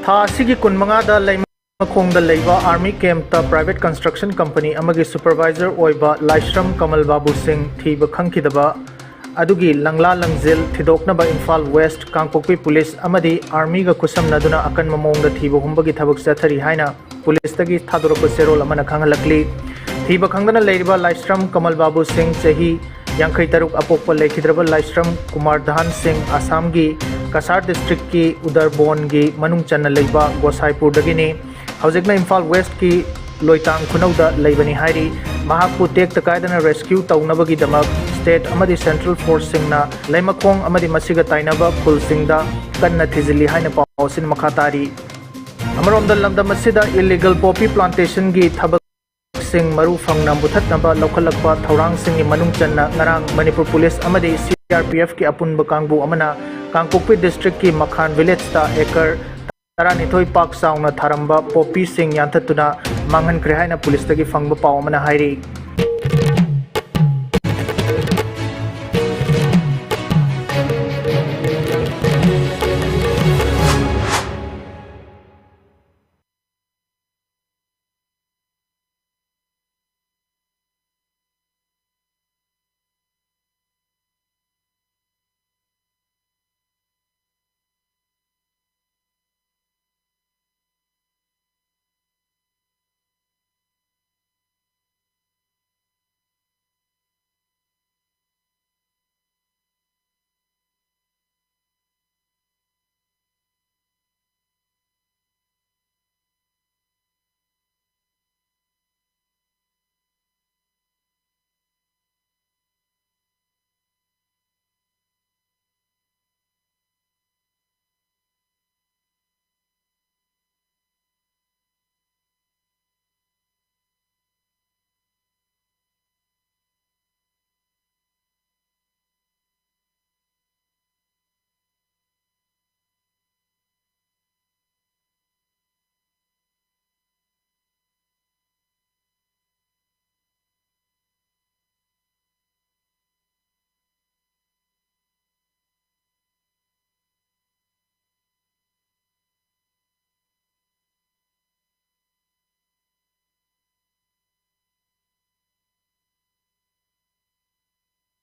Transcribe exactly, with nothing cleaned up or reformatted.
ꯊꯥ ꯑꯁꯤꯒꯤ ꯀꯨꯟꯃꯉꯥꯗ ꯂꯩꯃꯈꯣꯡꯗ ꯂꯩꯕ ꯑꯥꯔꯃꯤ ꯀꯦꯝꯞꯇ ꯄ꯭ꯔꯥꯏꯚꯦꯠ ꯀꯟꯁꯇ꯭ꯔꯛꯁꯟ ꯀꯝꯄꯅꯤ ꯑꯃꯒꯤ ꯁꯨꯄꯔꯚꯥꯏꯖꯔ ꯑꯣꯏꯕ ꯂꯥꯏꯁ꯭ꯔꯝ ꯀꯃꯜ ꯕꯥꯕꯨ ꯁꯤꯡ ꯊꯤꯕ ꯈꯪꯈꯤꯗꯕ ꯑꯗꯨꯒꯤ ꯂꯪꯂꯥ ꯂꯪꯖꯤꯜ ꯊꯤꯗꯣꯛꯅꯕ ꯏꯝꯐꯥꯜ ꯋꯦꯁ꯭ꯠ, ꯀꯥꯡꯄꯣꯛꯄꯤ ꯄꯨꯂꯤꯁ ꯑꯃꯗꯤ ꯑꯥꯔꯃꯤꯒ ꯈꯨꯠꯁꯝꯅꯗꯨꯅ ꯑꯀꯟꯕ ꯃꯑꯣꯡꯗ ꯊꯤꯕ ꯍꯨꯝꯕꯒꯤ ꯊꯕꯛ ꯆꯠꯊꯔꯤ ꯍꯥꯏꯅ ꯄꯨꯂꯤꯁꯇꯒꯤ ꯊꯥꯗꯣꯔꯛꯄ ꯆꯦꯔꯣꯜ ꯑꯃꯅ ꯈꯪꯍꯜꯂꯛꯂꯤ꯫ ꯊꯤꯕ ꯈꯪꯗꯅ ꯂꯩꯔꯤꯕ ꯂꯥꯏꯁ꯭ꯔꯝ ꯀꯃꯜ ꯕꯥꯕꯨ ꯁꯤꯡ, ꯆꯍꯤ ꯌꯥꯡꯈꯩ ꯇꯔꯨꯛ, ꯑꯄꯣꯛꯄ ꯂꯩꯈꯤꯗ꯭ꯔꯕ ꯂꯥꯏꯁ꯭ꯔꯝ ꯀꯨꯃꯥꯔ ꯙꯥꯟ ꯁꯤꯡ, ꯑꯁꯥꯝꯒꯤ ꯀꯁꯥꯔ ꯗꯤꯁꯇ꯭ꯔꯤꯛꯀꯤ ꯎꯗꯔꯕꯣꯟꯒꯤ ꯃꯅꯨꯡ ꯆꯟꯅ ꯂꯩꯕ ꯒꯣꯁꯥꯏꯄꯨꯔꯗꯒꯤꯅꯤ꯫ ꯍꯧꯖꯤꯛꯅ ꯏꯝꯐꯥꯜ ꯋꯦꯁ꯭ꯠꯀꯤ ꯂꯣꯏꯇꯥꯡ ꯈꯨꯅꯧꯗ ꯂꯩꯕꯅꯤ ꯍꯥꯏꯔꯤ꯫ ꯃꯍꯥꯛꯄꯨ ꯇꯦꯛꯇ ꯀꯥꯏꯗꯅ ꯔꯦꯁꯀ꯭ꯌꯨ ꯇꯧꯅꯕꯒꯤꯗꯃꯛ ꯁ꯭ꯇꯦꯠ ꯑꯃꯗꯤ ꯁꯦꯟꯇ꯭ꯔꯦꯜ ꯐꯣꯔꯁꯁꯤꯡꯅ ꯂꯩꯃꯈꯣꯡ ꯑꯃꯗꯤ ꯃꯁꯤꯒ ꯇꯥꯏꯅꯕ ꯈꯨꯜꯁꯤꯡꯗ ꯀꯟꯅ ꯊꯤꯖꯤꯜꯂꯤ ꯍꯥꯏꯅ ꯄꯥꯎ ꯑꯁꯤꯅ ꯃꯈꯥ ꯇꯥꯔꯤ꯫ ꯑꯃꯔꯣꯝꯗ, ꯂꯝꯗꯝ ꯑꯁꯤꯗ ꯏꯂꯤꯒꯦꯜ ꯄꯣꯄꯤ ꯄ꯭ꯂꯥꯟꯇꯦꯁꯟꯒꯤ ꯊꯕꯛꯁꯤꯡ ꯃꯔꯨ ꯐꯪꯅ ꯃꯨꯊꯠꯅꯕ ꯂꯧꯈꯠꯂꯛꯄ ꯊꯧꯔꯥꯡꯁꯤꯡꯒꯤ ꯃꯅꯨꯡ ꯆꯟꯅ ꯉꯔꯥꯡ ꯃꯅꯤꯄꯨꯔ ꯄꯨꯂꯤꯁ ꯑꯃꯗꯤ ꯁꯤ ꯑꯥꯔ ꯄꯤ ꯑꯦꯐꯀꯤ ꯑꯄꯨꯟꯕ ꯀꯥꯡꯕꯨ ꯑꯃꯅ ꯀꯥꯡꯄꯣꯛꯄꯤ ꯗꯤꯁꯇ꯭ꯔꯤꯛꯀꯤ ꯃꯈꯥꯟ ꯚꯤꯂꯦꯖꯇ ꯑꯦꯀꯔ ꯇꯔꯥꯅꯤꯊꯣꯏ ꯄꯥꯛ ꯆꯥꯎꯅ ꯊꯥꯔꯝꯕ ꯄꯣꯄꯤꯁꯤꯡ ꯌꯥꯟꯊꯠꯇꯨꯅ ꯃꯥꯡꯍꯟꯈ꯭ꯔꯦ ꯍꯥꯏꯅ ꯄꯨꯂꯤꯁꯇꯒꯤ ꯐꯪꯕ ꯄꯥꯎ ꯑꯃꯅ ꯍꯥꯏꯔꯤ꯫